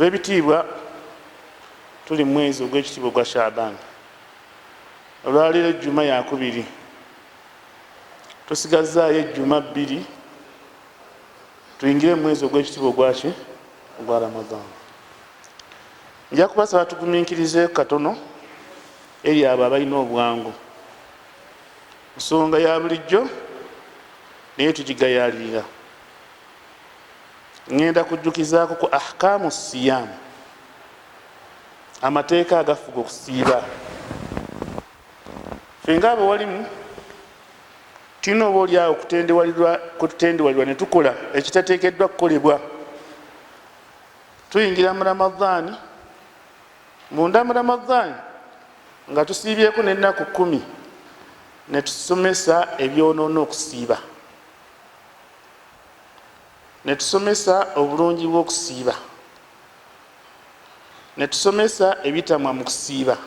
Ab'ebitiibwa, tuli mwezi ogw'ekitiibwa ogwa Shaban. Olwaleero ejjuma yakubiri, tusigazaayo ejjuma 2 tuyingire mumwezi ogw'ekitiibwa ogwaki? Ogwa Ramadan. Nja kubasaba tugumiikirizeeko katono eri abo abalina obwangu. Nsonga ya bulijjo, naye tugigayalirira. Ŋŋenda kujjukizaako ku ahkaamu siyaamu, amateeka agafuga okusiiba. Ffe nga abawalimu tulina oba oliawo kutendewalirwa ne tukola ekitateekeddwa kukolebwa. Tuyingira mu Ramadaani, munda mu Ramadaani nga tusiibyeko n'ennaku 10, ne tusomesa ebyonoona okusiiba, ne tusomesa obulungi bw'okusiiba, ne tusomesa ebitamwa mu kusiiba,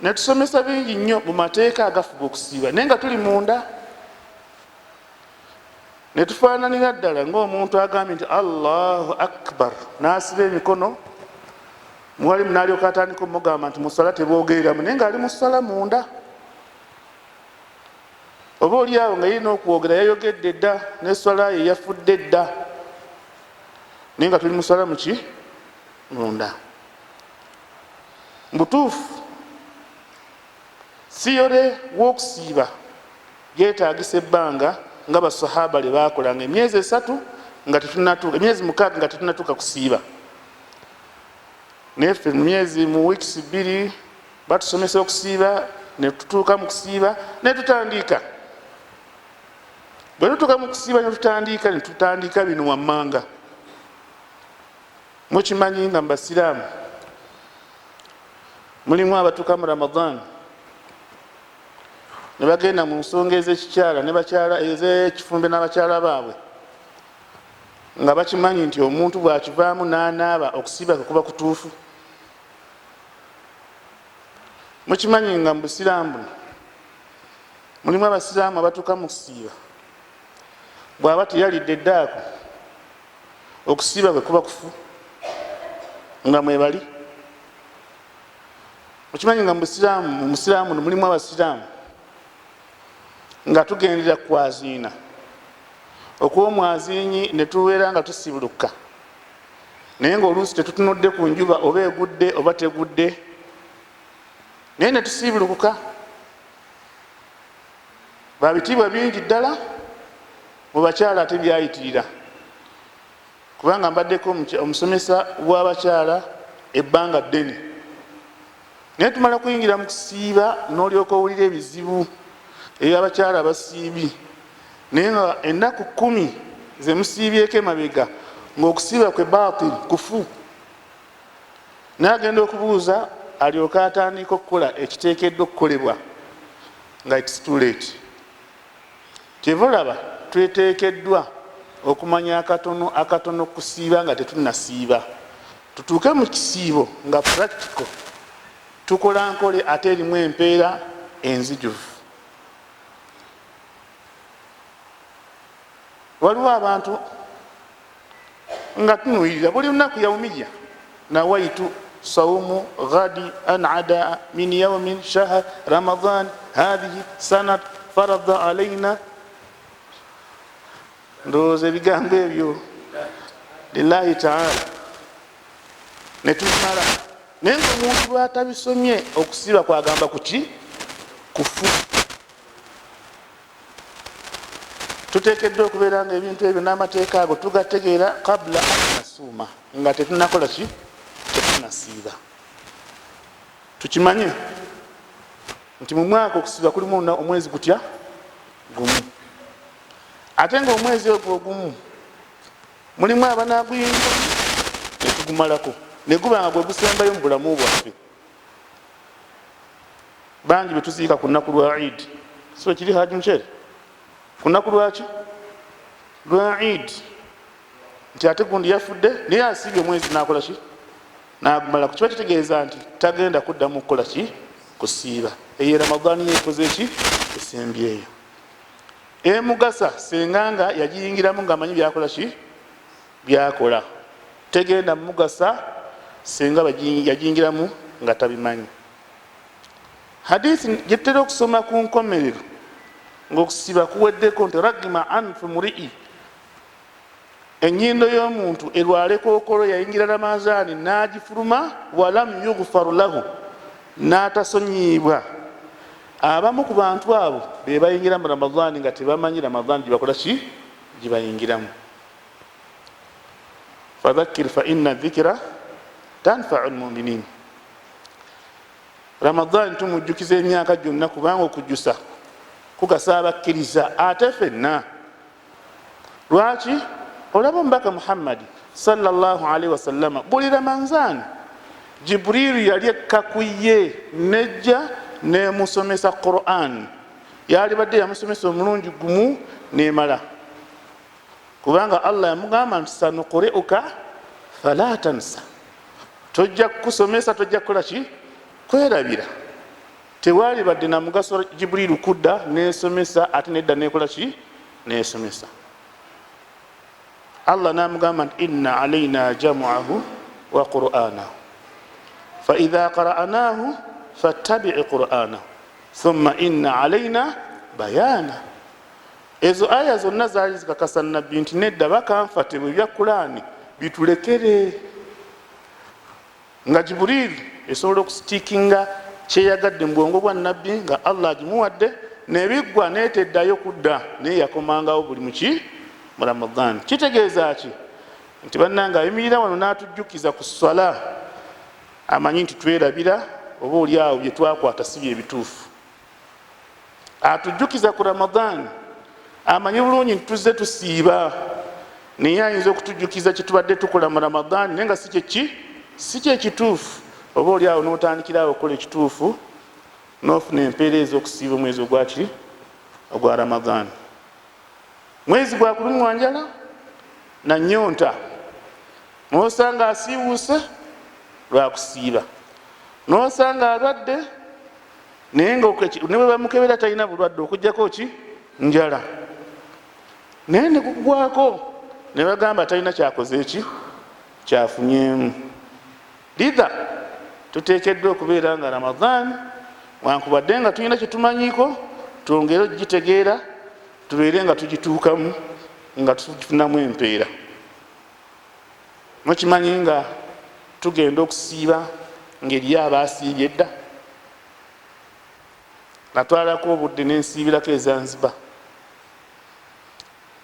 ne tusomesa bingi nnyo mu mateeka agafuga okusiiba, naye nga tuli munda ne tufaananira ddala ng'omuntu agambye nti Allahu akbar, n'asiba emikono muwalimu, n'alyoka atandika omugamba nti musala teboogereramu, naye ng'ali musala munda. Oba oli awo nga yirina okwogera, yayogedde dda, neswala ye yafudde dda, naye nga tuli musala muki? Munda. Mubutuufu siyore w'okusiiba yetagisa ebbanga nga basahaba lye bakolanga, emyezi 3 nga tetunatuuka, emyezi 6 nga tetunatuuka kusiiba. Naye ffe mu myezi, mu weeks 2 batusomesa okusiiba, netutuuka mu kusiiba netutandika. Bwe tutuuka mu kusiiba netutandika, netutandika bino wammanga. Mukimanyi nga mu basiraamu mulimu abatuuka mu Ramadan ne bagenda mu nsonga ez'ekikyala nebakyala, ez'ekifumbe n'abakyala baabwe, nga bakimanyi nti omuntu bw'akivaamu n'anaaba, okusiiba kwe kuba kutuufu. Mukimanyi nga mu busiraamu buno mulimu abasiraamu abatuuka mu kusiiba, bw'aba teyalidde eddaako, okusiiba kwe kuba kufu, nga mwebali. Mukimanyi nga mu busiraamu mulimu abasiraamu nga tugendera kwaziina okw'omwaziinyi ne tubeera nga tusibuluka, naye nga oluusi tetutunudde ku njuba oba egudde oba tegudde, naye ne tusiibulukuka. Babitiibwa bingi ddala mu bakyala ate byayitirira, kubanga mbaddeko omusomesa w'abakyala ebbanga ddene, naye tumala kuyingira mu kusiiba n'olyoka owulira ebizibu ebyabakyala abasiibi, naye nga ennaku 10 zemusiibyeko emabega ng'okusiiba kwe batil, kufu. Naye agenda okubuuza alyoke atandika okukola ekiteekeddwa okukolebwa nga it's too late. Kyeva olaba tweteekeddwa okumanya akatono akatono kusiiba nga tetunnasiiba, tutuuke mu kisiibo nga practical tukola nkole ate erimu empeera enzijuvu. Waliwo abantu nga tunuyirira buli lunaku, yaumiya nawaitu saumu ghadi an adaa min yaumin shahr Ramadan hathihi sanat farada alaina. Ndowooza ebigambo ebyo lillahi taala netubimala, naye nga omuntu lwatabisomye okusiiba kwagamba kuki? Kufu. Tuteekeddwa okubeera nga ebintu ebyo n'amateeka ago tugategeera qabula an nasuuma, nga tetunakola ki? Tetunasiiba. Tukimanye nti mu mwaka okusiiba kulimu omwezi gutya? Gumu. Ate nga omwezi ogwo ogumu mulimu abanaguyingiramu netugumalako, neguba nga gwe gusembayo mu bulamu bwaffe. Bangi betuziika ku nnaku lwa Eid, so kiri Haji Mukyere ku nnaku lwaki? Lwa Eid, nti ate gundi yafudde naye asiibye omwezi nakola ki? Nagumalako. Kiba kitegeeza nti tagenda kuddamu kukola ki? Kusiiba. Eyo Ramadaani yekoze ki? Esembyeyo emugasa senga nga yagiyingiramu ngaamanyi byakola ki? Byakola. Tegenda mugasa singa yagingiramu nga tabimanyi. Hadithi gyetutera okusoma ku nkomerero ngaokusiba kuweddeko nti ragima anfu murii, enyindo y'omuntu erwale kookolo yayingira Ramazaani n'agifuluma, walam yughfaru lahu, n'atasonyiibwa. Abamu ku bantu abo be bayingira mu Ramadaani nga tebamanyi Ramadaani gyebakola ki, gyebayingiramu. Fadhakir fa inna dhikira tanfau lmuminin. Ramadaani tumujjukiza emyaka gyonna, kubanga okujjusa kugasa abakkiriza. Ate fenna lwaki olaba omubaka Muhammadi salllahalaihi wasallama buli Ramanzaani Jibriiru yali ekka ku ye nejja nemusomesa Quran? Yalibadde yamusomesa omulungi gumu nemala, kubanga Allah yamugamba nti sanuquriuka fala tansa, tojja kukusomesa, tojja kukola ki, kwerabira. Tewalibadde namugaso Jibriiru kudda nesomesa ate nedda nekola ki, nesomesa. Allah namugamba nti inna alaina jamuahu wa qur'anahu faidha qara'nahu fattabii qur'anahu thumma inna alaina bayana. Ezo aya zonna zaali zikakasa Nabbi nti nedda, bakanfate bwe bya Kulaani bitulekere, nga Jibuliiri esobola okusitiikinga kyeyagadde mu bwongo bwa Nabbi nga Allah agimuwadde, nebiggwa neteddayo kudda, naye yakomangawo buli muki, mu Ramadan. Kitegeeza ki? Nti bannange, ayimirira wano n'atujjukiza ku swala, amanyi nti twerabira, oba oli awo byetwakwata si byebituufu. Atujjukiza ku Ramadan, amanyi bulungi nti tuzze tusiiba, naye ayinza okutujjukiza kyetubadde tukola mu Ramadan naye nga si kyeki, si kyekituufu. Oba oli awo notandikirawo okukola ekituufu, nofuna empeera ez'okusiiba omwezi ogwaki, ogwa Ramadan. Mwezi gwakulumwa njala nanyonta, nosanga asiiwuuse lwakusiiba, nosanga alwadde, naye nga ne bwe bamukebera talina bulwadde okugjako ki, njala, naye nekugwako nebagamba talina kyakoze eki, kyafunyemu. Lidha tutekeddwa okubeera nga Ramadan, wankubadde nga tulina kyetumanyiko, twongere okugitegeera, tubeere nga tugituukamu nga tugifunamu empeera. Mukimanyi nga tugenda okusiiba ngaeriyo abasiibye edda. Natwalako obudde nensiibirako eZanzibar,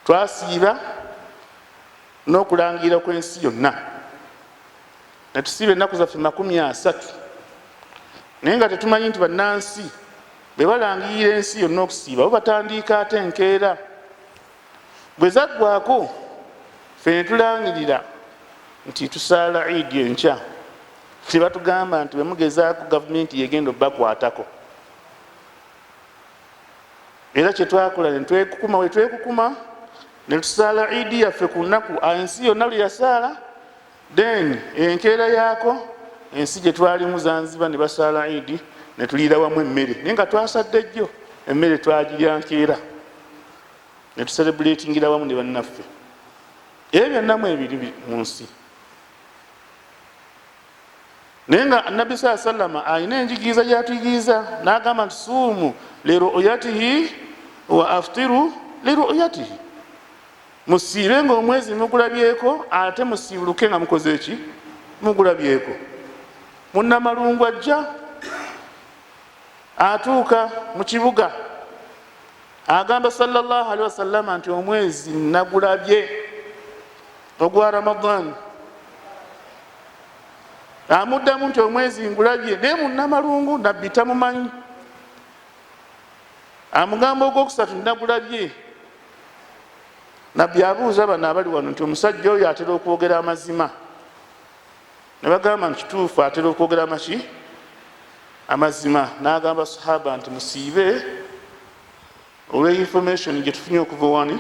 twasiiba n'okulangira kwensi yonna, netusiiba ennaku zaffe 30, naye nga tetumanyi nti bannansi bwe balangirira ensi yonna okusiiba, bo batandiika ate enkeera. Bwe zaggwako, fe netulangirira nti tusaala Idi enkya. Tebatugamba nti bwemugezaako gavumenti yegenda obakwatako. Era kyetwakola netwekukuma, wetwekukuma netusaala Idi yaffe ku nnaku ensi yonna lwe yasaala. Then enkeera yaako ensi gyetwalimu Zanziba ne basaala Idi, netuliira wamu emmere, naye nga twasadde jjo, emmere twagirya nkeera, netucelebratingira wamu ne bannaffe. Ebyo byonnamu ebiri mu nsi, naye nga Nabbi saa sallama alina enjigiriza gyatuyigiriza nagamba nti suumu liruyatihi wa aftiru liruyatihi, musiibe nga omwezi mugulabyeko, ate musiibuluke nga mukoze eki, mugulabyeko. Munnamalungu ajja atuuka mu kibuga, agamba sallallahu alihi wasallama nti omwezi nagulabye ogwa Ramadan. Amuddamu nti omwezi ngulabye, naye munnamalungu Nabbi tamumanyi. Amugamba ogwokusatu, nagulabye. Nabbi abuuza bano abali wano nti omusajja oyo atera okwogera amazima? Ne bagamba nti kituufu, atera okwogera amaki, amazima. N'agamba sahaba nti musiibe olwe information gyetufunye okuva wani,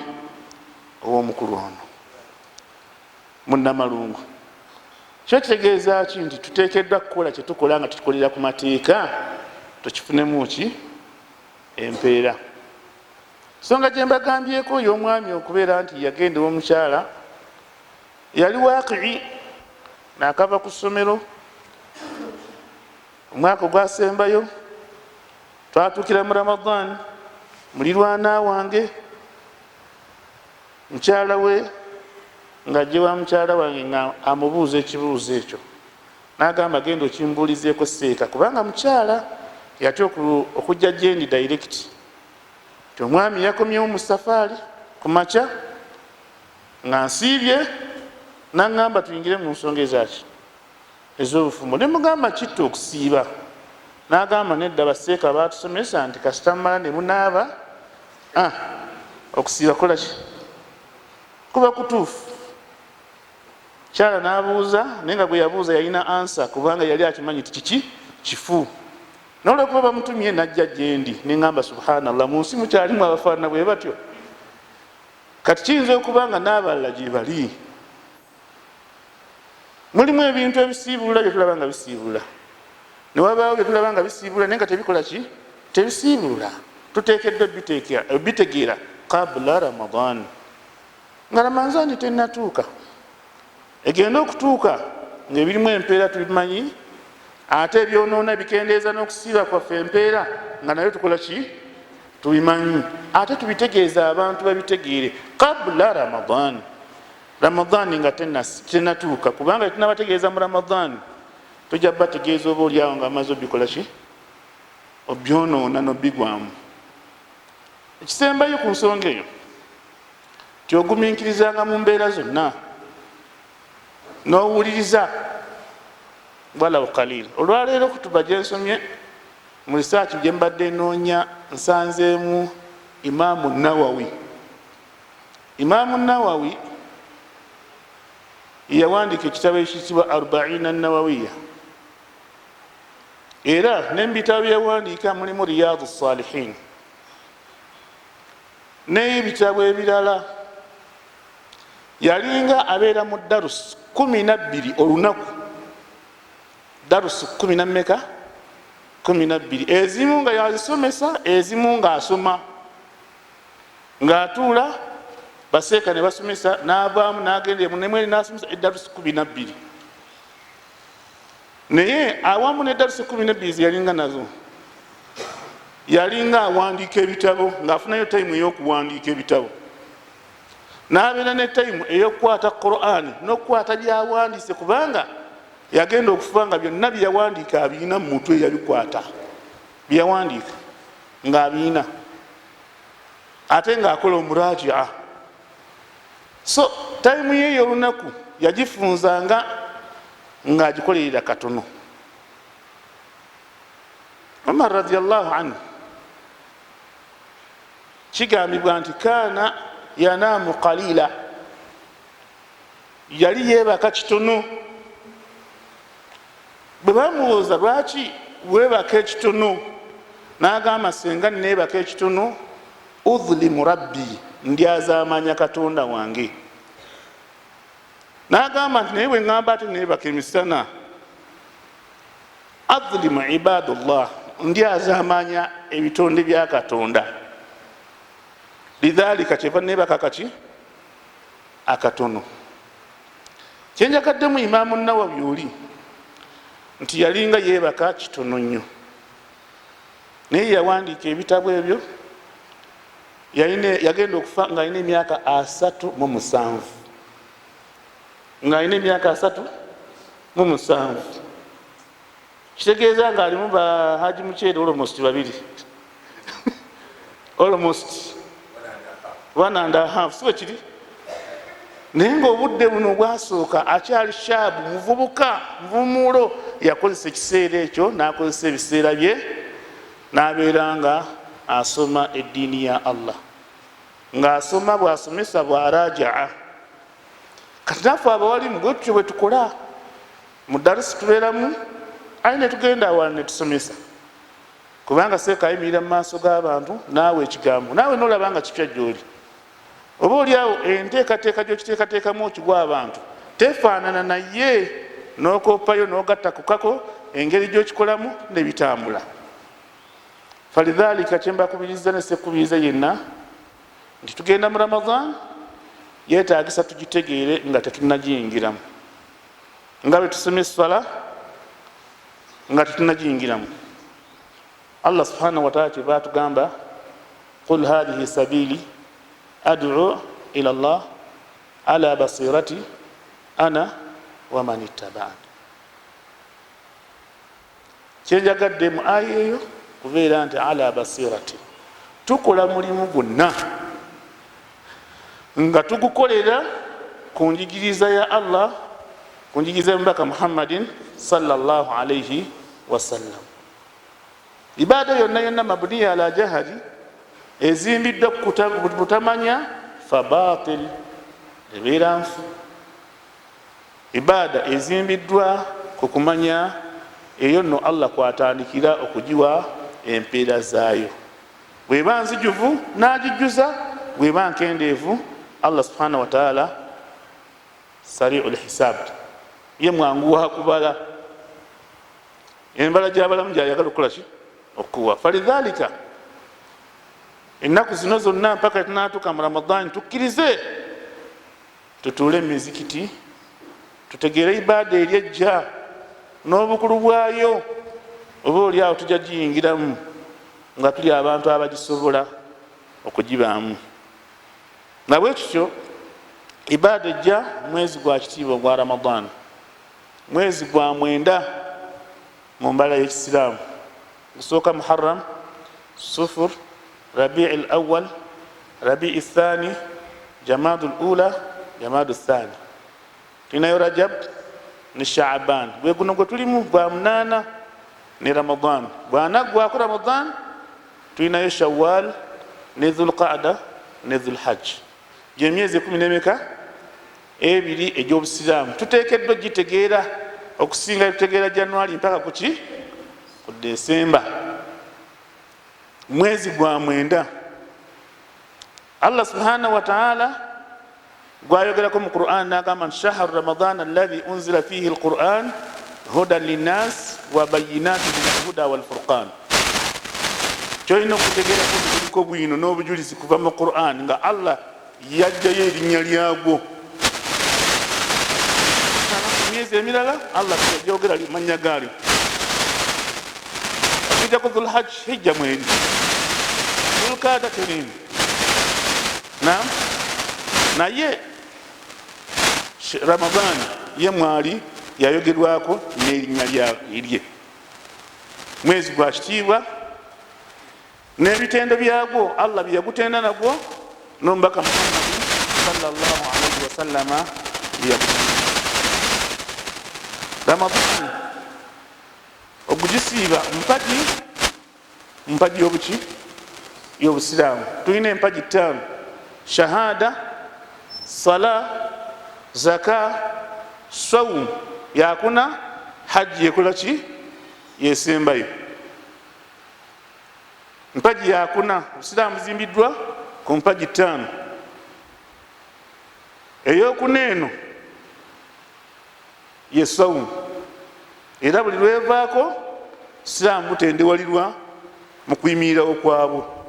ow'omukulu ono munnamalungu. Kyo kitegeeza ki? Nti tuteekeddwa kukola kyetukola nga tukikolera ku mateeka, tukifunemu ki, empeera. So nga gyembagambyeko ey'omwami okubeera nti yagenda ew'omukyala, yali wakii. Nakava ku ssomero omwaka ogwasembayo, twatuukira mu Ramadan. Mulirwana wange, mukyala we nga ajje wa mukyala wange nga amubuuza ekibuuzo ekyo, nagamba, "Genda okimbuulizeeko seeka," kubanga mukyala yatya okujja gyendi direct ti omwami yakomyewo mu safaari ku makya nga nsiibye, naŋŋamba tuyingire mu nsonga ezaki ez'obufumbo. Nemugamba, "Kitta okusiiba." Nagamba, "Nedda, baseeka batusomesa nti kasita mumala ne munaaba, okusiiba kolaki kuba kutuufu." Kyala nabuuza, naye nga gwe yabuuza yalina answer, kubanga yali akimanyi ti kiki kifu. Nolwokuba bamutumye, najja gyendi, neŋamba, "Subhanallah, mu nsi mukyalimu abafaanana bwe batyo." Kati kiyinza okuba nga n'abalala gye bali. Mulimu ebintu ebisiibulula byetulaba nga bisiibulula, newabaawo byetulaba nga bisiibulula naye nga tebikola ki, tebisiibulula. Tuteekeddwa bitegeera qabula Ramadan, nga Ramanzani tenatuuka. Egenda okutuuka ngaebirimu empeera tubimanyi, ate ebyonoona bikendeeza n'okusiiba kwaffe empeera nga nayo tukola ki, tubimanyi, ate tubitegeeza abantu babitegeere qabula Ramadan, Ramadan nga tenatuuka, kubanga tetunabategeeza mu Ramadan, tujja bategeeza oba oliawo nga amaze obikola ki, obyonoona nobigwamu. Ekisembayo ku nsonga eyo, tioguminkirizanga mu mbeera zonna nowuliriza walaw qalil. Olwaleero kutuba gyensomye mu research gyembadde noonya, nsanzeemu Imaamu Nawawi. Imaamu Nawawi yawandiika ekitabo ekiyitibwa Arbaina Nawawiya, era nemubitabo byeyawandiika mulimu Riyadu Salihin n'ebitabo ebirala. Yalinga abeera mu darusi 12 olunaku, darusi kumi nameka, 12, ezimu nga yazisomesa, ezimu ngaasoma, ngaatuula baseeka ne basomesa, n'avaamu n'agenda nemweri n'asomesa edarusi 12. Naye awamu nedarusi 12 zeyalinga nazo, yalinga awandiika ebitabo, ngaafunayo time ey'okuwandiika ebitabo, n'abeera ne time ey'okukwata Qurani n'okukwata byawandiise, kubanga yagenda okufa nga byonna byeyawandiika abiina mu mutwe. Yabikwata byeyawandiika ng'abiina, ate ng'akola omurajia. So time ye ey'olunaku yagifunzanga ng'agikolerera katono. Umar radiallahu anhu kigambibwa nti kaana yanaamu qalila, yali yeebaka kitono. Bwe bamubuuza, "Lwaki weebaka ekitono?" N'agamba, "Senga neebaka ekitono, udhlimu rabbi, ndyazaamanya Katonda wange." N'agamba nti, "Naye bwe ŋŋamba ate neebaka emisana, adhlimu ibadullah, ndyazaamanya ebitonde bya Katonda. Lidhalika kyeva neebaka kaki akatono." Kyenjagaddemu Imaamu Nawawi oli nti yalinga yeebaka kitono nnyo, naye yawandiika ebitabo ebyo. Yagenda okufa ng'alina emyaka 37, ng'alina emyaka 37, kitegeeza ng'alimu ba Haji Mukyere almost babiri, almost one and a half, si bwe kiri? Naye ngaobudde buno bwasooka akyali shaabu, muvubuka, nvumuulo, yakozesa ekiseera ekyo n'akozesa ebiseera bye n'abeera nga asoma eddiini ya Allah, ng'asoma bw'asomesa, bw'arajaa. Kati naffe abawalimu bwetutyo bwe tukola. Mu darusi tubeeramu, aye netugenda awala netusomesa, kubanga seeka ayimirira mu maaso g'abantu naawe ekigambo naawe nolaba nga kipya gyoli, oba oliawo enteekateeka gyokiteekateekamu okigwa abantu tefaanana, naye nokopayo nogatta kukako engeri gyokikolamu nebitambula. Falidhalika kyembakubiriza nesekubiriza yenna nti tugenda mu Ramadan, yetagisa tugitegeere nga tetunagiyingiramu. Nga bwe tusomye esswala nga tetunagiyingiramu, Allah subhanahu wataala kyeva atugamba, "Qul hathihi sabili adu ila llah ala basirati ana waman ittabaani." Kyenjagadde mu aya eyo kubeera nti ala basirati, tukola mulimu gwonna nga tugukolera ku njigiriza ya Allah, ku njigiriza y'omubaka Muhammadin sallallahu alaihi wasallam. Ibaada yonna yonna mabuniya ala jahali, ezimbiddwa butamanya, fabatil, ebeera nfu. Ibaada ezimbiddwa ku kumanya, eyo nno Allah kwatandikira okugiwa empeera zaayo. Bweba nzijuvu nagijjuza, bweba nkendeevu, Allah subhanahu wataala sariu lhisab, ye mwangu wakubala embala gyabalamu gyayagala okukolaki okuwa. Falidhalika ennaku zino zonna mpaka tunatuuka mu Ramadaani, tukkirize tutuule emizikiti, tutegeere ibaada eri ejja n'obukulu bwayo. Oba oli awo tujja giyingiramu nga tuli abantu abagisobola okugibaamu. Nga bwekityo ibaada ejja mwezi gwa kitiibwa ogwa Ramadan, mwezi gwa 9 mu mbala y'ekisiraamu. Gusooka Muharram, Sufur, Rabii l awal, Rabii thani, Jamadu l ula, Jamadu thani. Tulinayo Rajab ne Shaaban, gwe guno gwe tulimu gwa 8, ne Ramadan. Bwanaggwako Ramadan, tulinayo Shawal ne Dhulqada ne Dhulhajj. Gyemyezi 10 nemeka ebiri egyobusiraamu tutekeddwa gitegeera okusinga tutegeera January mpaka kuki ku Desemba. Mwezi gwa 9 Allah subhanahu wataala gwayogerako mu Quran, nagamba nti shahru Ramadan alladhi unzila fihi lquran hudan linnas wa bayinati min alhuda walfurqan. Kyolina okutegerako kuliko bwino n'obujulizi kuva mu Quran, nga Allah yajjayo erinnya lyagwo. Emyezi emirala Allah yogera manya gaalyo, okujjako Dhulhajj, hijja mweri, Dhulkada terimu. Nam, naye Ramadan ye mwali yayogerwako n'erinnya lyerye. Mwezi gwa kitiibwa n'ebitendo byagwo Allah byeyagutenda nagwo, n'omubaka Muhammadi sallallahu alaihi wasallama byeyagutenda. Ramadan okugisiiba mpagi, mpagi yobuki yobusiraamu. Tulina empagi 5: shahada, sala, zaka, sawum yakuna, hajji yekola ki yesembayo. Mpagi yakuna. Obusiraamu buzimbiddwa ku mpagi 5. Eyokuna eno ye sawumu, era buli lwevaako siraamu butendewalirwa mu kuyimirirawo kwabwo.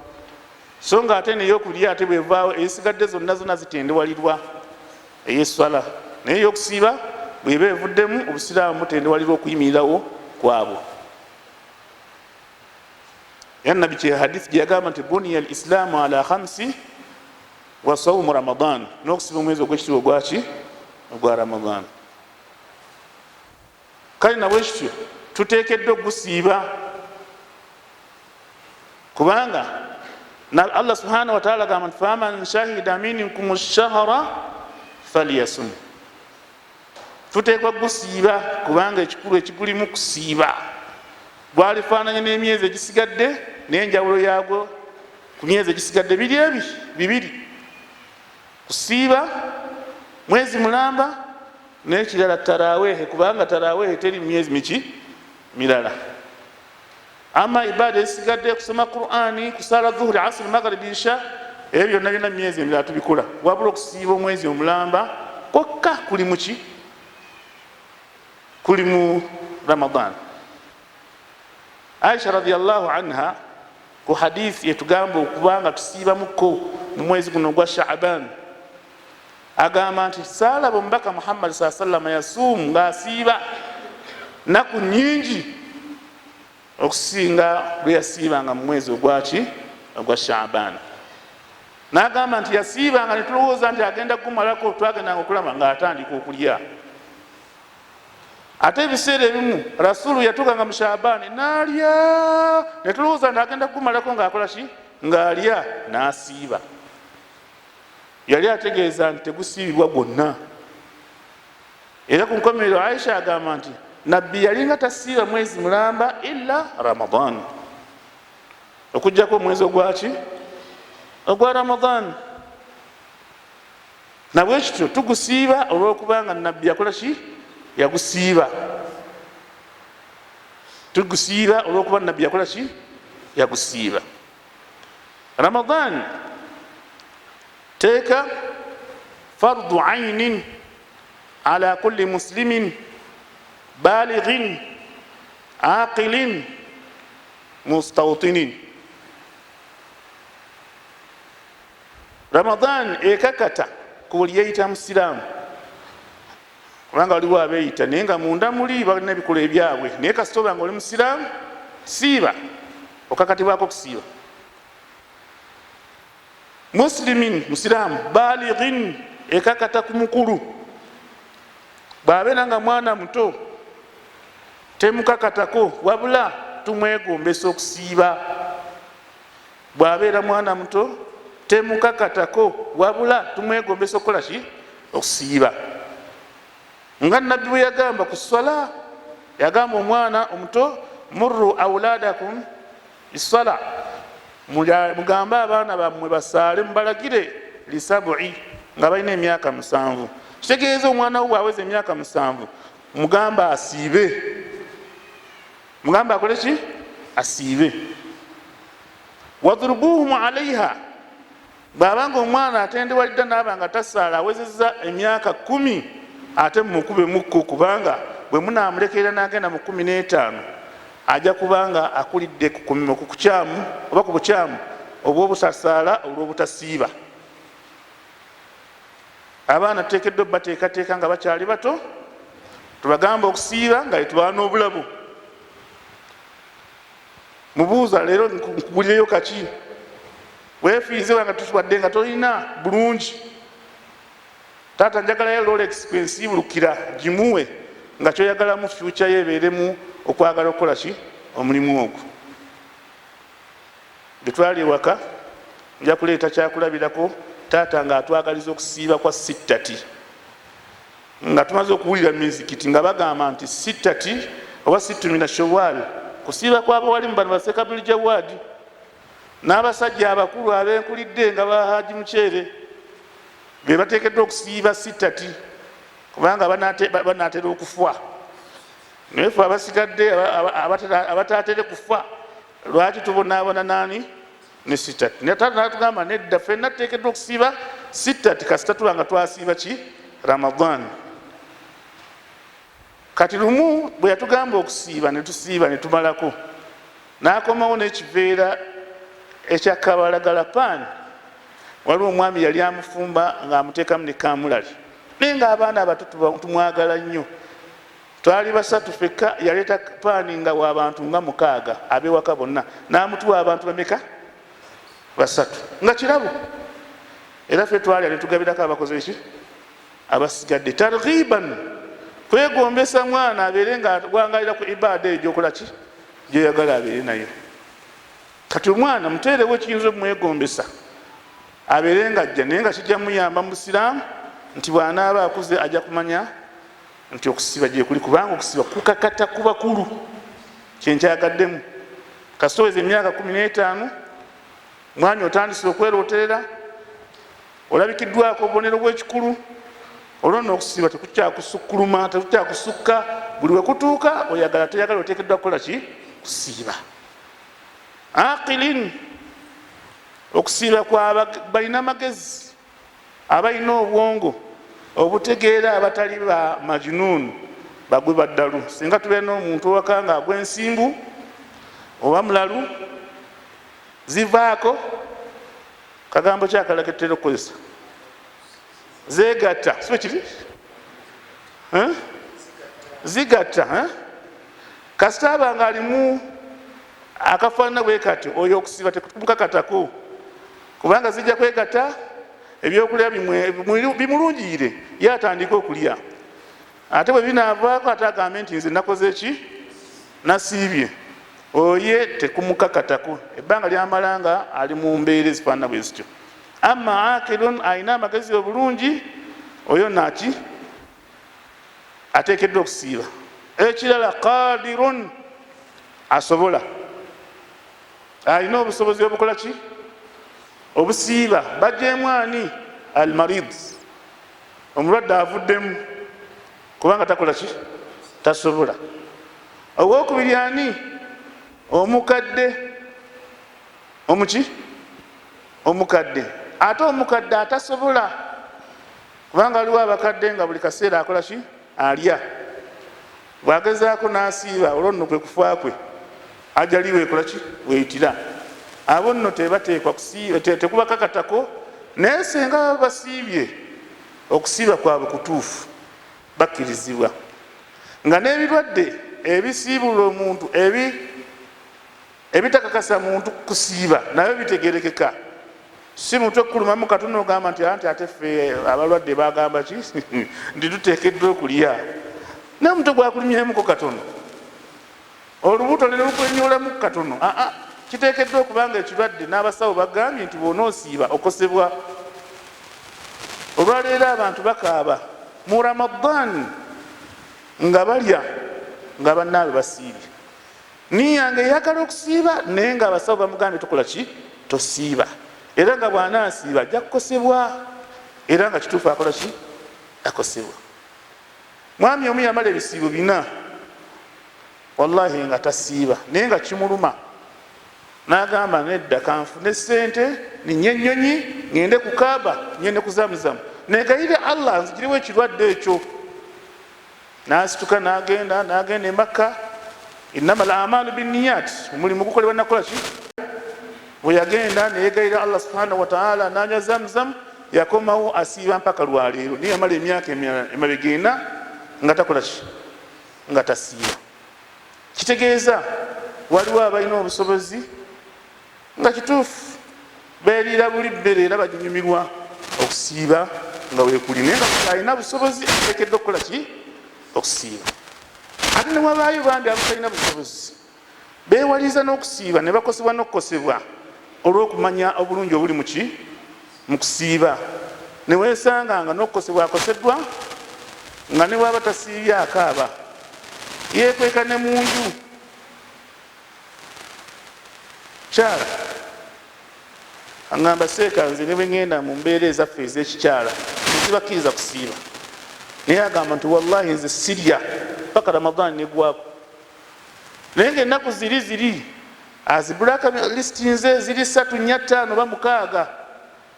So nga ate neyokulya ate bwevaawo, ezisigadde zonna zonna zitendewalirwa, eyeswala. Naye eyokusiiba bweba evuddemu, obusiraamu butendewalirwa okuyimirirawo kwabwo. Era Nabbi kye hadisi gyeyagamba nti buniya l islaamu ala khamsi wa saumu Ramadan, n'okusiba omwezi ogwekitiibwa ogwaki ogwa Ramadan. Kale nabwekityo tutekeddwa okugusiiba, kubanga Allah subhanahu wataala agamba nti faman shahida minkum shahra falyasum. Tuteekwa kugusiiba kubanga ekikulu ekigulimu kusiiba. Gwalifaananye n'emyezi egisigadde, n'enjawulo yagwo ku myezi egisigadde biri ebi bibiri: kusiiba mwezi mulamba, nekirala tarawehe, kubanga tarawehe teri myezi miki mirala. Ama ibada ezisigadde, kusoma Qurani, kusala dhuhuri, asiri, magharibi, isha, ebyo byonna byonna myezi emirala tubikola. Wabula okusiiba omwezi omulamba kwokka kuli muki kuli mu Ramadan. Aisha radiallahu anha ku hadisi etugamba okubanga tusiibamuko mu mwezi guno ogwa Shaaban. Agamba nti saalaba omubaka Muhammadi saa sallama yasuumu ng'asiiba naku nyingi okusinga lwe yasiibanga mu mwezi ogwaki? Ogwa Shaban. N'agamba nti yasiibanga netulowooza nti agenda kugumalako, twagendanga okulaba ng'atandika okulya. Ate ebiseera ebimu Rasulu yatuukanga mu Shabaani n'alya, netulowooza nti agenda kugumalako ng'akola ki? Ng'alya n'asiiba. Yali ategeeza nti tegusiibibwa gwonna. Era ku nkomerero Aisha agamba nti Nabbi yalinga tasiiba mwezi mulamba illa Ramadan, okugjako omwezi ogwaki? Ogwa Ramadan. Nabwekityo tugusiiba olwokubanga Nabbi yakola ki? Yagusiiba. Tugusiiba olwokuba Nabbi yakola ki? Yagusiiba. Ramadan teeka fardu ainin ala kulli muslimin balighin aqilin mustautinin. Ramadan ekakata ku buli yeyita musiraamu, kubanga waliwo abeeyita naye nga munda muli balina ebikola ebyabwe, naye kasita oba nga oli musiraamu siiba, okakatibwako okusiiba. Muslimin, musiraamu, balighin ekakata ku mukulu, bw'abeera nga mwana muto temukakatako, wabula tumwegombesa okusiiba. Bw'abeera mwana muto temukakatako, wabula tumwegombesa okukola ki? Okusiiba. Nga Nabbi bwe yagamba ku swala, yagamba omwana omuto, murru auladakum isala, mugambe abaana bammwe basaale, mubalagire lisabu'i nga balina emyaka 7. Kitegeeza omwana wo bwaweza emyaka 7 mugamba asiibe, mugamba akole ki? Asiibe. Wadhrubuhum alaiha, bwabanga omwana atendewalidda naaba nga tasaala awezezza emyaka 10, ate mumukube mukko, kubanga bwe munamulekerera n'agenda mu 15 ajja kubanga akulidde ku kukyamu oba ku bukyamu obw'obutasaala olw'obutasiiba. Abaana tuteekeddwa bateekateeka nga bakyali bato, tubagamba okusiiba nga tetubawa n'obulabu. Mubuuza leero nkugulireyo kaki, weefiize nga tuwadde nga tolina bulungi, taata njagalayo Rolex kwensiibulukira, gimuwe nga kyoyagalamu future ye ebeeremu okwagala okukola ki? Omulimu ogwo. Bwe twali ewaka nja kuleeta kyakulabirako, taata nga atwagaliza okusiiba kwa sittati, nga tumaze okuwulira mizikiti nga bagamba nti sittati oba sittu mina Shawal kusiiba kwabawalimu bano basekabuli jawadi n'abasajja abakulu abenkulidde nga bahaji mukyere be bateekeddwa okusiiba sittati, kubanga banatera okufa. Naye fe abasigadde abatatere kufa, lwaki tubonaabona nani ne sittati? Naye taata natugamba nedda, fenna tuteekeddwa okusiiba sittati kasita tuba nga twasiiba ki? Ramadan. Kati lumu bwe yatugamba okusiiba netusiiba netumalako, nakomawo n'ekiveera ekyakabalagala paani. Waliwo omwami yali amufumba ng'amuteekamu ne kamulali, naye nga abaana abato tumwagala nnyo. Twali basatu fekka, yaleeta paani nga wabantu nga 6 abewaka bonna, n'amutuwa abantu bameka? 3, nga kirabo. Era ffe twalya netugabirako abakoze eki? Abasigadde. Targhiban, kwegombesa mwana abeere nga wangalira ku ibaada eyo gyokola ki? Gyoyagala abeere nayo. Kati omwana muteerewo ekiyinza okumwegombesa abeere nga ajja, naye nga kijja muyamba mu busiraamu nti bw'anaaba akuze ajja kumanya nti okusiba gyekuli, kubanga okusiba kukakata ku bakulu. Kyenkyagaddemu, kasitoweza emyaka 15 mwanya otandise okwerooterera, olabikiddwako obubonero bw'ekikulu, olwo nno okusiba tekukyakusukkuluma, tekukyakusukka. Buli wekutuuka oyagala toyagala oteekeddwa kukola ki? Kusiiba. Aqilin, okusiiba kwa balina amagezi, abalina obwongo obutegeera, abatali ba majunun, bagwe baddalu. Singa tubeera n'omuntu owaka nga agwa ensimbu oba mulalu zivaako kagambo kyakalala ketutera okukozesa. Zegatta, si kiri? Zigatta. Kasita aba nga alimu akafaanana bwe kati, oyo okusiiba tekumukakatako, kubanga zijja kwegatta, ebyokulya bimulungiyire, ye atandike okulya, ate bwe binaavaako ate agambe nti nze nakoze ki? Nasiibye. Oye tekumukakatako ebbanga lyamala nga ali mu mbeera ezifaanana bwe zityo. Amma akilun, alina amagezi obulungi, oyo naki ateekeddwa okusiiba. Ekirala, qadirun, asobola, alina obusobozi obukola ki? Obusiiba. Bajjemu ani? Almarid, omulwadde avuddemu kubanga takola ki? Tasobola. Owokubiri ani? Omukadde. Omuki? Omukadde. Ate omukadde atasobola, kubanga aliwo abakadde nga buli kaseera akola ki? Alya. Bwagezaako n'asiiba, olwo nno kwe kufa kwe, ajaliwe ekola ki? Weyitira. Abo nno tebateekwa kusiiba, tekubakakatako, naye senga baba basiibye, okusiiba kwabwe kutuufu, bakkirizibwa. Nga n'ebirwadde ebisiibula omuntu, ebitakakasa muntu kusiiba, nabyo bitegerekeka. Si mutwe kukulumamu katono ogamba nti anti ate ffe abalwadde bagamba ki nti tuteekeddwa okulya, naye omutwe gwakulumyemuko katono, olubuto ne lukwenyolamu katono, aa kiteekeddwa okubanga ekirwadde n'abasawo bagambye nti bw'onoosiiba okosebwa. Olwaleero abantu bakaaba mu Ramadan nga balya nga bannaabwe basiibye, niya nga eyagala okusiiba, naye nga abasawo bamugambye tukola ki? Tosiiba. Era nga bw'anaasiiba ajja kukosebwa, era nga kituufu akola ki? Akosebwa. Mwami omu yamala ebisiibo 4 wallahi nga tasiiba, naye nga kimuluma, n'agamba nedda, kanfune sente ninye ennyonyi ngende ku Kaaba, ngende ku Zamuzamu, negayire Allah nzigirewo ekirwadde ekyo. N'asituka n'agenda, n'agenda e Makka. Innama al amalu binniyat, omulimu gukolebwa nakukola ki? Bwe yagenda neyegayira Allah subhanahu wataala, nanywa Zamzam, yakomawo asiiba mpaka lwaleero, naye yamala emyaka emabega 4 nga takola ki? Nga tasiiba. Kitegeeza waliwo abalina obusobozi nga kituufu beeriira buli mmere era baginyumirwa, okusiiba nga weekuli, naye nga alina busobozi ateekeddwa okukola ki? Okusiiba. Ate ne wabaayo bambi abatalina busobozi, beewaliza n'okusiiba ne bakosebwa n'okukosebwa olw'okumanya obulungi obuli muki? Mu kusiiba. Ne weesanga nga n'okukosebwa akoseddwa, nga ne bwaba tasiibye akaaba, yeekweka ne mu nju. Kyala aŋŋamba, seeka nze ne bwe ŋŋenda mu mbeera ezaffe ez'ekikyala tezibakkiriza kusiiba, naye agamba nti wallahi nze sirya paka Ramadaani negwako, naye nga ennaku ziri ziri azibulaka lisiti nze ziri 3, 4, 5 oba 6,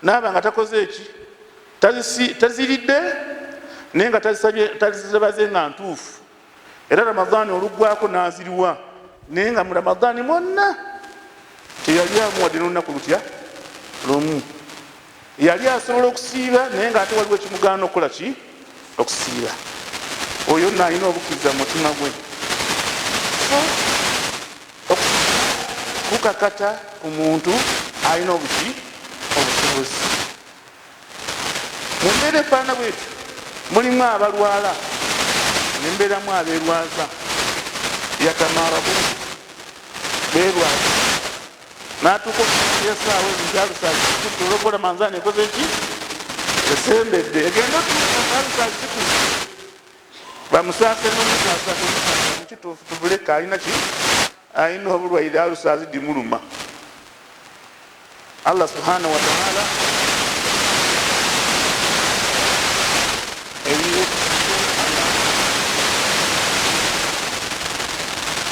naaba nga takoze eki? Taziridde, naye nga tazibaze nga ntuufu. Era Ramadaani oluggwako n'aziriwa, naye nga mu Ramadaani mwonna teyali amuwadde n'olunaku lutya lumu. Yali asobola okusiiba, naye nga ate waliwo ekimugaana okukola ki? Okusiiba. Oyo nno alina obukkiriza mu mutima gwe. So kukakata ku muntu alina obuki? Obusobozi. Mu mbeera efaanana bwetyo mulimu abalwala, nembeeramu abeerwaza, yatamarabu, beerwaza, natuuka esaawa ezo olwokuba manzaani ekoze ki? Esembedde, egenda otuuka bamusaase nomusaasa kumusaasa mukituufu tubuleka, alina ki? Alina obulwaire, alusaazi dimuluma. Allah subhanahu wataala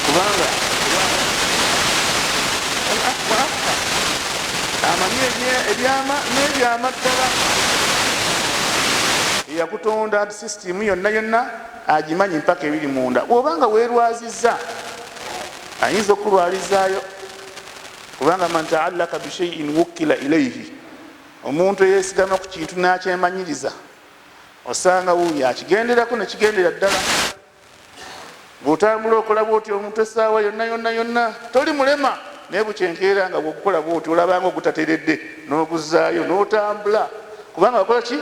kubanga amanyi ebyama n'ebyama ddala, eyakutonda sisitimu yonna yonna agimanyi mpaka ebiri munda. Bwobanga weerwaziza, ayinza okukulwalizaayo, kubanga man taallaka bishaiin wukkila ilaihi, omuntu eyesigama ku kintu nakyemanyiriza. Osanga wuuyo akigenderako nekigendera ddala. Bwotambula okola bwoti omuntu essaawa yonna yonna yonna toli mulema, naye bukyenkeera nga bwokukola bwoti olabanga ogutateredde n'oguzaayo n'otambula, kubanga wakola ki?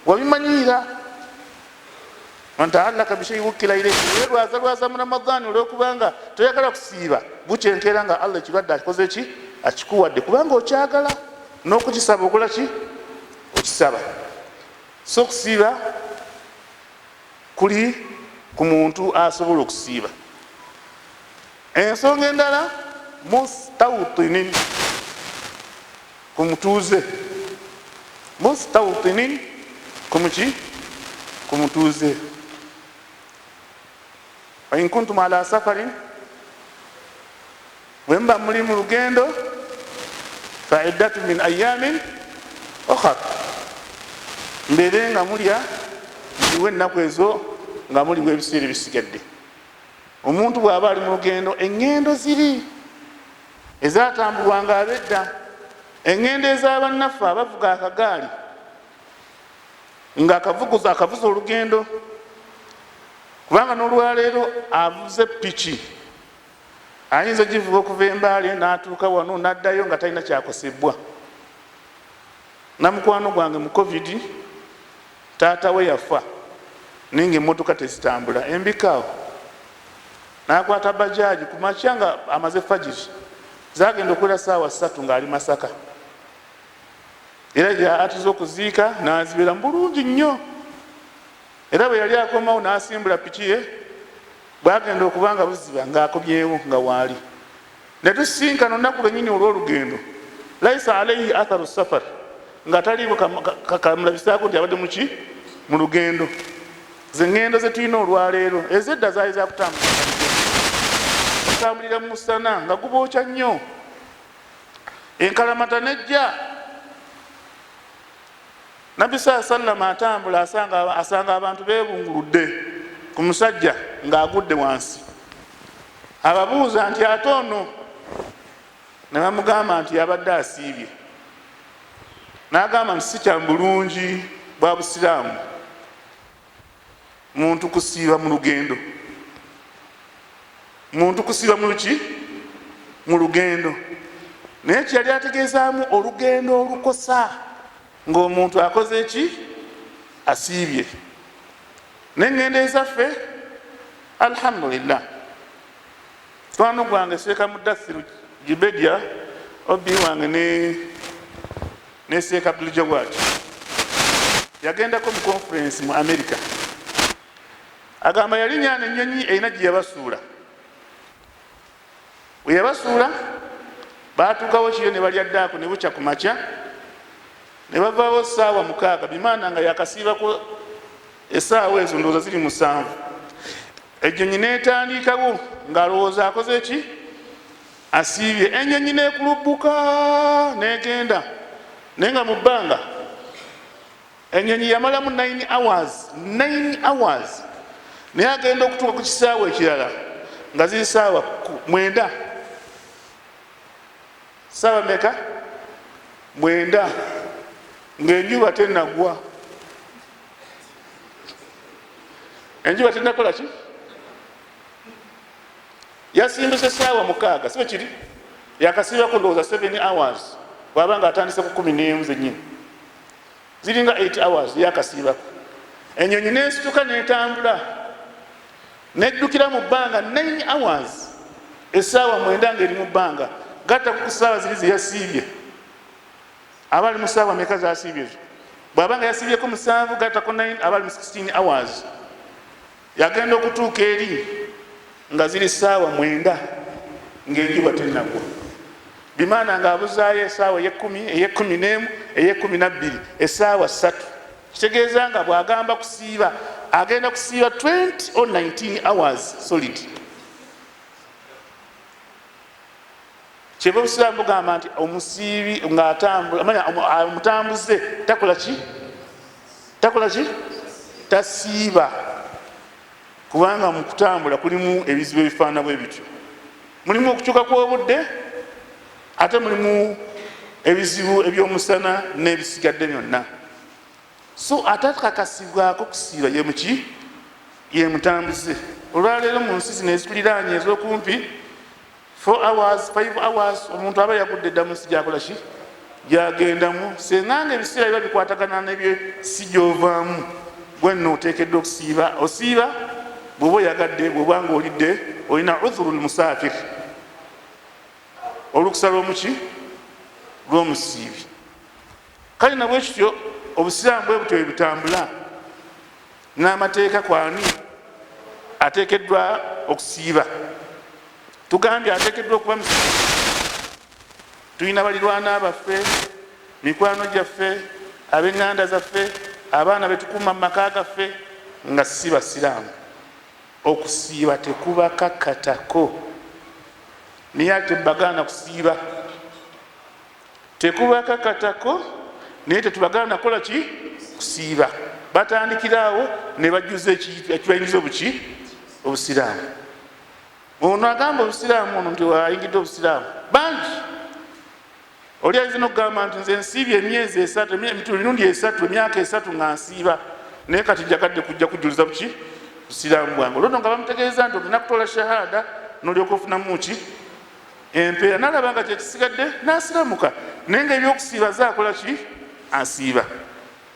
Wabimanyiira. Man taallaka bishai wukila ilaihi. Werwaza lwaza mu Ramadaani olwokubanga toyagala kusiiba, bukyenkeera nga Allah ekirwadde akikoze ki? Akikuwadde, kubanga okyagala n'okukisaba okola ki? Okisaba. So okusiiba kuli ku muntu asobola okusiiba. Ensonga endala, mustautinin, ku mutuuze. Mustautinin, kumuki? Ku mutuuze. Wain kuntum ala safarin, bwe muba muli mu lugendo, faiddatu min ayamin okhar, mbeere nga mulya muliwo ennaku ezo nga muliwo ebiseera ebisigadde. Omuntu bw'aba ali mu lugendo, eŋŋendo ziri ezatambulwanga abedda, eŋŋendo ez'abannaffe abavuga akagaali nga akavuguza akavuza olugendo, kubanga n'olwaleero avuze piki ayinza givuga okuva Embaale n'atuuka wano n'addayo nga talina kyakosebwa. Namukwano gwange mu COVID taata we yafa, naye nga emmotoka tezitambula embikaawo, n'akwata bajaji ku makya nga amaze fajiri, zagenda okuwera saawa 3 ng'ali Masaka, era atuze okuziika n'azibeera mu bulungi nnyo. Era bwe yali akomawo n'asimbula piki ye, bwagenda okuba nga buziba ng'akomyewo nga waali netusinkana olunaku lwenyini olw'olugendo, laisa alaihi atharu safar, nga taliiko kamulabisaako nti abadde muki? Mu lugendo. Zeŋŋendo zetulina olwaleero, ezedda zaali zakutambulira mu musana nga gubookya nnyo, enkalamata nejja. Nabbi saa sallama atambula asanga abantu bebunguludde ku musajja ng'agudde wansi. Ababuuza nti, ate ono? Ne bamugamba nti yabadde asiibye. N'agamba nti si kya bulungi bwa busiraamu muntu kusiiba mu lugendo, muntu kusiiba mu luki? Mu lugendo. Naye kyeyali ategeezaamu olugendo olukosa ng'omuntu akoze ki? Asiibye. Neŋŋendo ezaffe, alhamdulillah, twano gwange Seeka Mudathiru Jibedya obi wange ne Seeka Abduljawad yagendako mu conference mu America. Agamba yali nyana ennyonyi erina gye yabasuula. Bwe yabasuula batuukawo kiyo ne balya ddaako, ne bukya ku makya ne bavaawo saawa 6, bimaana nga yakasiibako esaawa ezo ndowooza ziri 7. Ennyonyi netandikawo ng'alowooza akoze ki? Asiibye. Ennyonyi nekulubbuka negenda, naye nga mu bbanga ennyonyi yamalamu 9 hours, 9 hours, naye agenda okutuuka ku kisaawa ekirala nga ziri saawa 9. Saawa meka? 9, ng'enjuba tenagwa. Enjuba tenakola ki? Yasimbuse saawa 6, sibe kiri yakasiibako ndowooza 7 hours, bwaba nga atandise ku 11 zenyini ziringa 8 hours yakasiibako. Enyonyi nesituka netambula neddukira mu bbanga 9 hours, esaawa 9 nga eri mu bbanga. Gatta ku saawa ziri zeyasiibye, aba ali mu saawa meka zasiibye ezo? Bwaba nga yasiibyeko 7 gattako 9, aba ali mu 16 hours. Yagenda okutuuka eri nga ziri saawa 9 ng'enjuba tenagwa, bimaana nga abuzaayo esaawa eyekumi, ey'11, ey'12, esaawa 3. Kitegeeza nga bwagamba kusiiba agenda kusiiba 20 or 19 hours solid. Kyeva obusiraamu bugamba nti omusiibi ngaatambula, omutambuze takola ki? Takola ki? Tasiiba, kubanga mu kutambula kulimu ebizibu ebifaanana bwe bityo. Mulimu okukyuka kw'obudde, ate mulimu ebizibu ebyomusana n'ebisigadde byonna. So atakakasibwako kusiiba ye muki? Ye mutambuze. Olwaleero mu nsi zino ezituliraanye ez'okumpi, 4 hours, 5 hours, omuntu aba yagudde dda mu nsi gyakola ki? Gyagendamu. Senga nga ebiseera biba bikwatagana nebyo si gyovaamu, gwenno oteekeddwa okusiiba. Osiiba bw'oba oyagadde, bw'oba nga olidde olina udhuru lmusafir, olukusa lw'omuki? Lw'omusiibi. Kale nabwekityo obusiraamu bwe butyo bwebutambula n'amateeka kwani ateekeddwa okusiiba. Tugambye ateekeddwa okuba musiibi. Tulina balirwana baffe, mikwano gyaffe, ab'eŋŋanda zaffe, abaana betukuuma mu maka gaffe nga si basiraamu. Okusiiba tekubakakatako, naye ate tebagaana kusiiba. Tekubakakatako, naye tetubagaana kukola ki? Kusiiba. Batandikiraawo ne bajjuza ekibayingiza obuki? Obusiraamu. Ono agamba obusiraamu ono nti ayingidde obusiraamu bangi. Oli ayinza nokugamba nti nze nsiibye emyezi esatu, emirundi esatu, emyaka esatu nga nsiiba, naye kati njagadde kujja kujjuliza buki? Busiraamu bwange. Olwono nga bamutegeeza nti ogenda kutoola shahada nolyoka ofunamu ki? Empeera. Nalaba nga kyekisigadde nasiramuka, naye nga ebyokusiiba zaakola ki? Asiiba,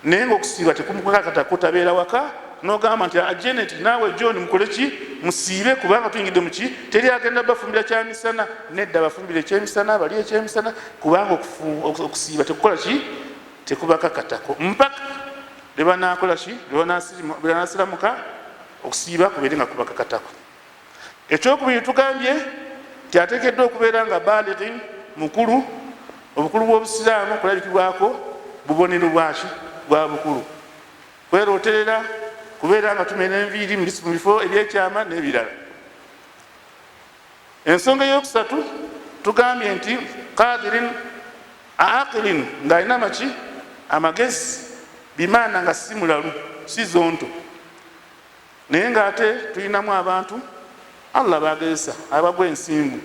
naye nga okusiiba tekumukakatako. Tabeera waka nogamba nti Janet naawe John mukole ki? Musiibe kubanga tuyingidde muki. Teri agenda bafumbira kyamisana. Nedda, bafumbira ekyemisana, bali ekyemisana, kubanga okusiiba tekukola ki? Tekubakakatako mpaka lwebanakola ki? Lwebanasiramuka, okusiiba kubeere nga kubakakatako. Ekyokubiri tugambye nti ateekeddwa okubeera nga balighin, mukulu. Obukulu bw'obusiraamu kulabikibwako bubonero bwaki? Bwa bukulu. Kwerooterera, kubeera nga tumera enviiri mu bifo ebyekyama n'ebirala. Ensonga eyokusatu tugambye nti qadirin aqilin, ng'alina amaki? Amagezi, bimaana nga si mulalu, si zonto. Naye ngaate tulinamu abantu Allah bagezesa abagwa ensimbu,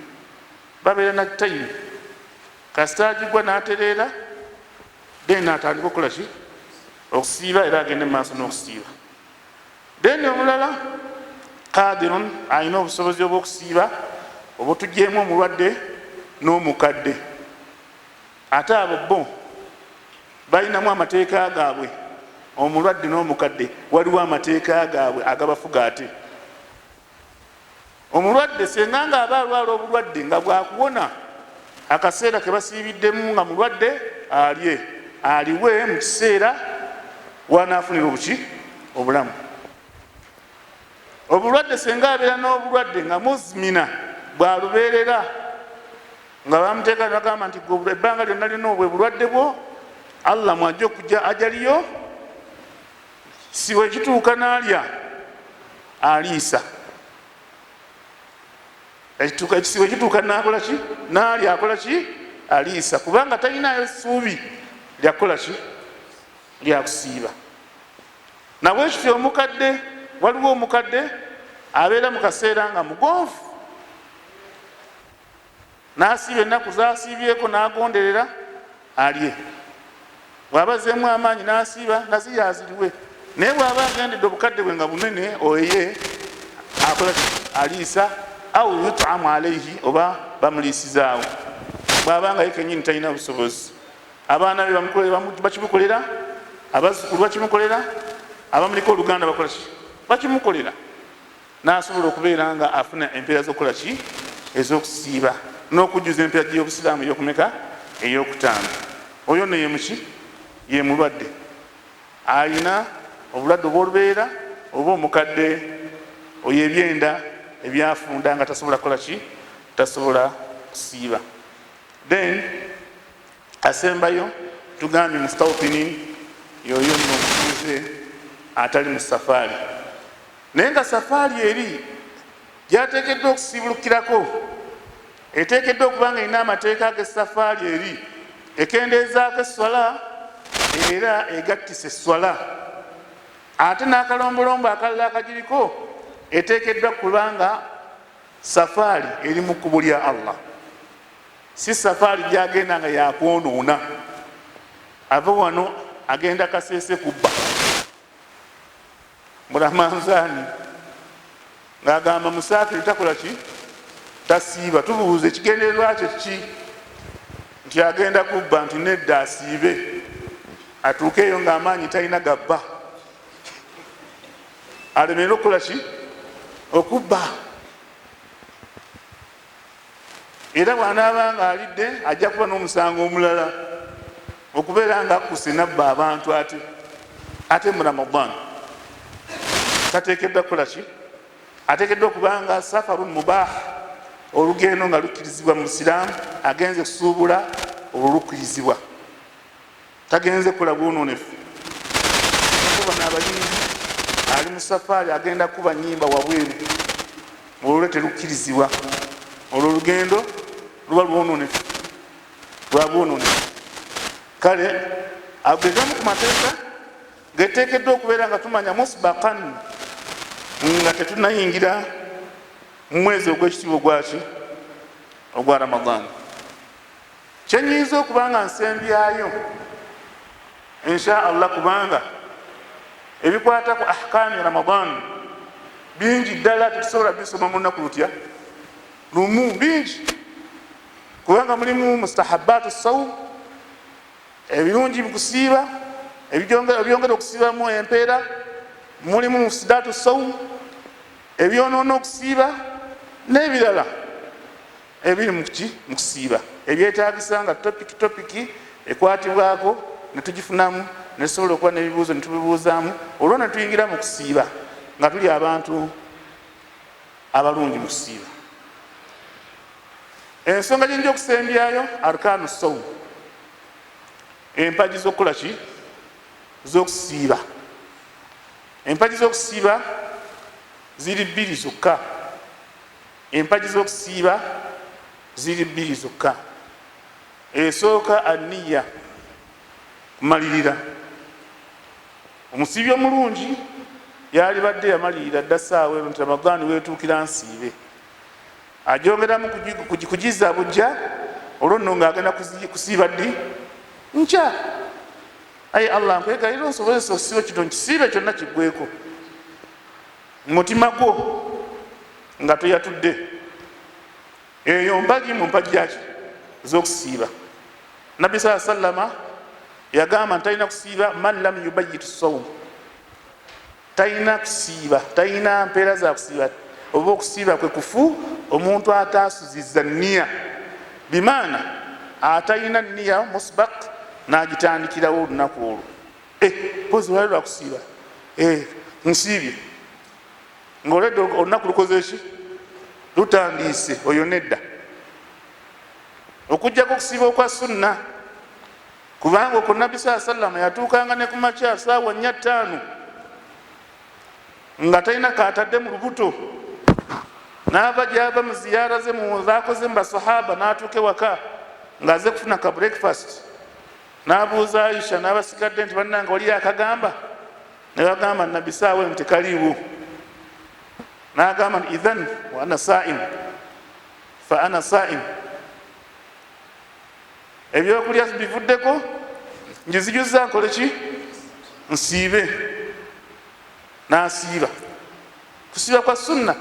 babeera na time, kasita agigwa n'atereera, then atandika okukola ki? Okusiiba, era agende mumaaso n'okusiiba. Then omulala qadirun, alina obusobozi obwokusiiba, obutugyemu omulwadde n'omukadde. Ate abo bo balinamu amateeka gaabwe. Omulwadde n'omukadde waliwo amateeka gaabwe agabafuga. Ate omulwadde senga nga aba alwala obulwadde nga bwakuwona, akaseera ke basiibiddemu nga mulwadde alye, aliwe mu kiseera wanaafunira obuki? Obulamu. Obulwadde senga abeera n'obulwadde nga muzmina, bwalubeerera, nga bamuteeka nebagamba nti ebbanga lyonna lyonna obwe bulwadde bwo, Allah mwajja okujja ajaliyo, si wekituuka n'alya aliisa, ekisibo kituuka nakola ki? Naalya, akola ki? Aliisa, kubanga talinayo ssuubi lyakukola ki? Lyakusiiba. Nabwekityo omukadde, waliwo omukadde abeera mu kaseera nga mugonvu, nasiiba ennaku zasiibyeko nagonderera alye, bwaba azeemu amaanyi nasiiba naziyo aziriwe. Naye bwaba agendedde obukadde bwe nga bunene, oye akola aliisa, au yutamu alaihi, oba bamuliisizaawo. Bwaba nga ye kenyini talina busobozi, abaana be bakimukolera, abazzukulu bakimukolera, abamuliko oluganda bakola ki? Bakimukolera, nasobola okubeera nga afuna empeera zokukola ki? Ez'okusiiba n'okujjuza empeera y'obusiraamu eyokumeka? Eyokutaano. Oyo nno yemuki? Ye mulwadde alina obulwadde obwolubeera, oba omukadde oyo ebyenda ebyafunda nga tasobola kukola ki? Tasobola kusiiba. Then asembayo tugambye mustawtinin, yoyo nno omutuuze atali mu safaari, naye nga safaari eri gyateekeddwa okusiibulukirako eteekeddwa okuba nga erina amateeka ag'esafaari eri ekendeezaako esswala era egattisa esswala. Ate n'akalombolombo akalala akagiriko, eteekeddwa kubanga safaari eri mu kkubo lya Allah, si safaari gyagenda nga yakwonoona. Ava wano agenda Kasese kubba. Mu Ramanzaani ng'agamba musaafiri takola ki? Tasiiba. Tubuuza ekigendererwa kye ki? Nti agenda kubba? Nti nedda, asiibe atuuke eyo ng'amaanyi talina gabba, alemere okukola ki? Okubba. Era bw'anaaba nga alidde ajja kuba n'omusango omulala okubeera nga akkuse nabba abantu. Ate mu Ramadan tateekeddwa kukola ki? Ateekeddwa okubanga safarun mubah, olugendo nga lukkirizibwa mu Busiraamu, agenze kusuubula, olwo lukkirizibwa, tagenze kukola bwononefu. Kuba n'abayimbi, ali mu safaari agenda kuba nyimba wabweru, olwo terukkirizibwa, olwo olugendo luba lwononefu, lwa bwononefu. Kale agegamu ku mateeka geteekeddwa okubeera nga tumanya musbakan nga tetunayingira mu mwezi ogw'ekitiibwa ogwaki? Ogwa Ramadan. Kyenyinza okuba nga nsembyayo insha Allah, kubanga ebikwata ku ahkami Ramadan bingi ddala, tetusobola bisoma mu lunaku lutya lumu, bingi, kubanga mulimu mustahabatu sawm, ebirungi mukusiiba, ebyongera okusiibamu empeera, mulimu mufsidatu sawm, ebyonoona okusiiba, n'ebirala ebiri muki mukusiiba ebyetagisa nga topiki ekwatibwako netugifunamu, netusobola okuba n'ebibuuzo netubibuuzaamu, olwo netuyingira mu kusiiba nga tuli abantu abalungi mu kusiiba. Ensonga gyenja okusembyayo, arkanu sawm, empagi z'okukola ki? Z'okusiiba. Empagi z'okusiiba ziri bbiri zokka. Empagi z'okusiiba ziri bbiri zokka. Esooka aniya, kumalirira. Omusiibi omulungi yalibadde yamalirira dda saawa ero nti Ramadaani wetuukira nsiibe, agyongeramu kugiza bujja, olwo nno ngaagenda kusiiba ddi? Nkya. Aye Allah, nkwegayira onsobozesa okusiiba kino, nkisiibe kyonna kiggweko, mutima gwo nga toyatudde. Eyo mpagi mu mpagi yaki ez'okusiiba. Nabbi saa sallama yagamba nti talina kusiiba man lam yubayitu sawm, talina kusiiba, talina mpeera za kusiiba oba okusiiba kwe kufu, omuntu atasuziza niya, bimaana atalina niya musbak n'agitandikirawo olunaku olwo. Pozi lwali lwakusiiba, nsiibye, ngaoledde olunaku lukoze ki? Lutandiise. Oyo nedda, okujjako okusiiba okwa sunna, kubanga okwo Nabbi saa sallama yatuukanga ne ku makya saawa 4, 5 nga talina katadde mu lubuto, naava gyava mu ziyaara ze zakoze mu basahaba, natuuka ewaka ngaaze kufuna ka breakfast, nabuuza Aisha n'abasigadde nti bannange, waliyo akagamba? Nebagamba Nabbi saawa eno tekaliiwo. Nagamba nti idhan wa ana saim, fa ana saim, ebyokulya bivuddeko, njizijuza nkole ki? Nsiibe. Nasiiba kusiiba kwa sunna.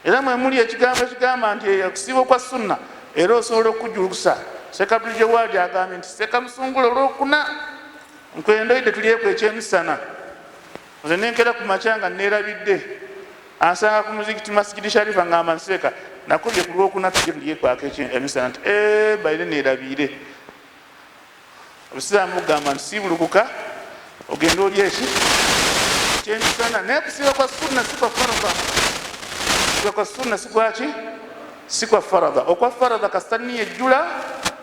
Era mwemuli ekigambo ekigamba nti okusiiba okwa sunna era osobola okujulukusa. Sekabulijowadi agambye nti sekamusungula olwokuna nkwendoidde tulyeku ekyemisana, nze nenkera ku makya nga nerabidde, ansanga ku muzikiti Masigidi Sharifa, ngamba nseeka nakubye ku lwokuna tujje tulyekwako emisana, nti baire nerabiire. Obusiraamu bugamba nti siibulukuka ogende oli eki kyemisana, naye kusiiba kwa sunna, si kwa faradha. Kusiiba kwa sunna, si kwaki? Si kwa faradha. Okwa faradha kasita niya ejjula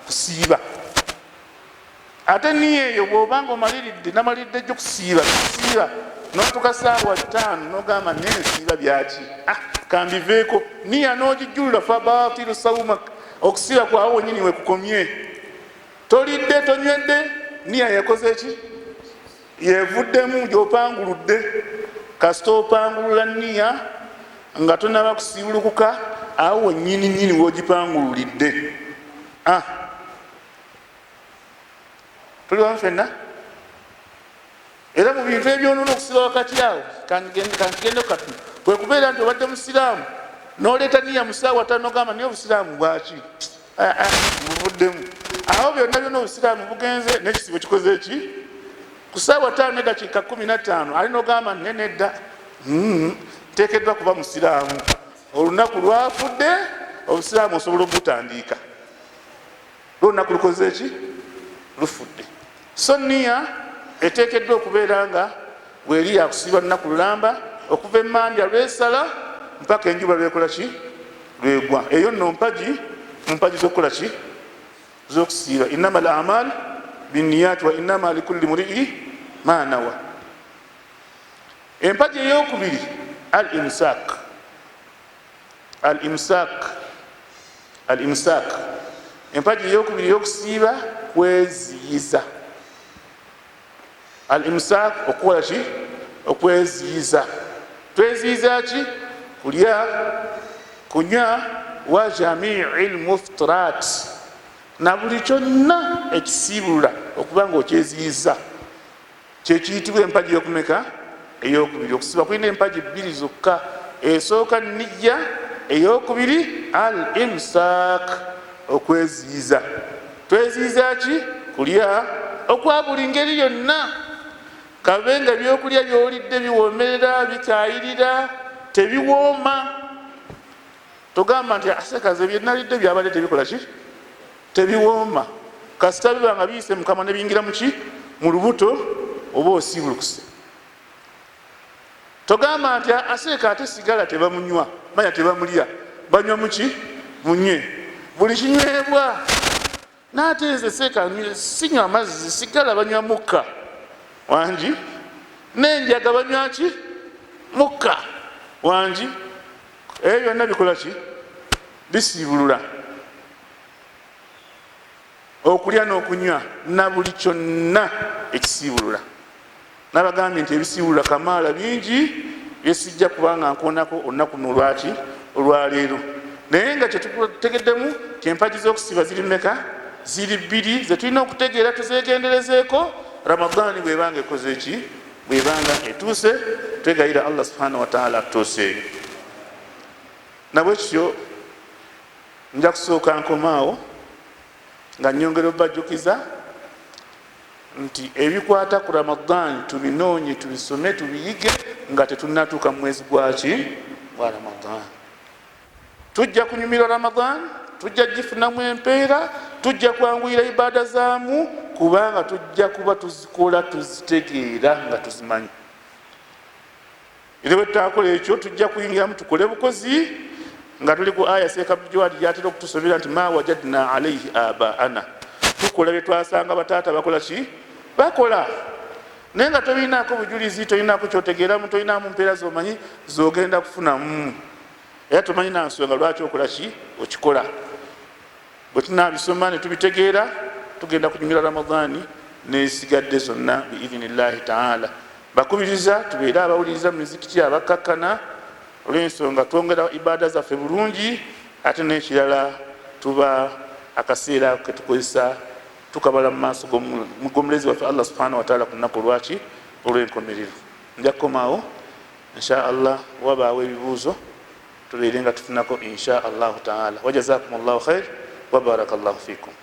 kusiiba, ate niya eyo bwobanga omaliridde, namaliridde jjo kusiiba, kusiiba notuka saawa 5 nogamba nensiiba byaki, kambiveeko, niya nogijjulula, fabatilu saumak, okusiiba kwawo wenyini wekukomye. Tolidde, tonywedde, niya yakoze eki? Yevuddemu, gyopanguludde. Kasita opangulula niya nga tonaba kusiibulukuka, awo wenyini nyini wogipangululidde. Tuli wamu fenna? Era mu bintu ebyonoona okusiba wakati awo, kankigende katono, kwe kubeera nti obadde musiraamu noleeta niya musaawa tano, gamba naye obusiraamu bwaki buvuddemu awo, byonna byonna obusiraamu bugenze n'ekisibo kikoze eki ku saawa 5:15, ali nogamba nenedda, ntekeddwa kuba musiraamu. Olunaku lwafudde, obusiraamu osobola obutandiika lwolunaku lukoze eki lufudde. So niya etekeddwa okubeera nga bweri yakusiiba lunaku lulamba, okuva emandya lwesala mpaka enjuba lwekola ki lwegwa. Eyo nno mpagi mu mpagi zokukola ki zokusiiba. Inama al amal binniyat wa inama likulli murii ma nawa. Empagi eyokubiri, al imsak, al imsak, al imsak. Empagi eyokubiri eyokusiiba kweziyiza, al imsak, okukola ki okweziyiza. Tweziyiza ki? Kulya, kunywa, wa jamii lmuftirat, na buli kyonna ekisiibulula okuba nga okyeziyiza, kyekiyitibwa empagi yokumeka eyokubiri. Okusiba kulina empagi bbiri zokka. Esooka nijja, eyokubiri al imsak, okweziyiza. Tweziyiza ki? Kulya okwa buli ngeri yonna, kabe nga byokulya byolidde biwoomerera, bikayirira, tebiwooma. Togamba nti asekaze byenalidde byabadde tebikola ki tebiwooma. Kasita biba nga biyise mukama nebiyingira muki mu lubuto, oba osiibulukuse. Togamba nti aseeka ate sigala tebamunywa, manya tebamulya, banywa muki munywe buli kinywebwa, naate nze seeka sinywa amazzi, sigala banywa mukka wangi, nenjaga banywa ki mukka wangi. Ebyo byonna bikola ki bisiibulula. Okulya n'okunywa na buli kyonna ekisiibulula. Nabagambye nti ebisiibulula kamaala bingi byesijja kubanga nkoonako olunaku nolwaki olwaleero, naye nga kyetutegeddemu ti empagi z'okusiiba ziri meka? Ziri bbiri, zetulina okutegeera tuzegenderezeeko Ramadaani bwebanga ekoze eki bwebanga etuuse. Twegayira Allah subhanahu wataala atutuuseeyo. Nabwekityo nja kusooka nkomaawo nga nyongera obajjukiza nti ebikwata ku Ramadaani tubinoonye, tubisome, tubiyige nga tetunatuuka mu mwezi gwaki gwa Ramadaani. Tujja kunyumirwa Ramadaani, tujja gifunamu empeera, tujja kwanguyira ibaada zaamu, kubanga tujja kuba tuzikola, tuzitegeera nga tuzimanyi. Era bwe tutakola ekyo, tujja kuyingiramu tukole bukozi nga tuli ku aya Seekabjwadi gyatera okutusomera nti ma wajadna alaihi abaana, tukola byetwasanga bataata bakola ki bakola, naye nga tobinaako bujulizi, tolinako kyotegeeramu, tolinamu mpeera zomanyi zogenda kufunamu, era tomanyi nansonga lwaki okola ki okikola. Bwe tunabisoma ne tubitegeera, tugenda kunyumira Ramadaani nesigadde zonna biidhinillahi taala. Bakubiriza tubeere abawuliriza mu mizikiti, abakkakkana, olw'ensonga twongera ibaada zaffe bulungi, ate n'ekirala tuba akaseera ketukozesa tukabala mu maaso g'omulezi waffe Allah subhanahu wataala ku lunaku olwaki olw'enkomerero. Nja kukomaawo insha Allah, wabaawo ebibuuzo tubeere nga tufunako insha Allahu taala. Wajazakum llahu khair wabaraka llahu fikum.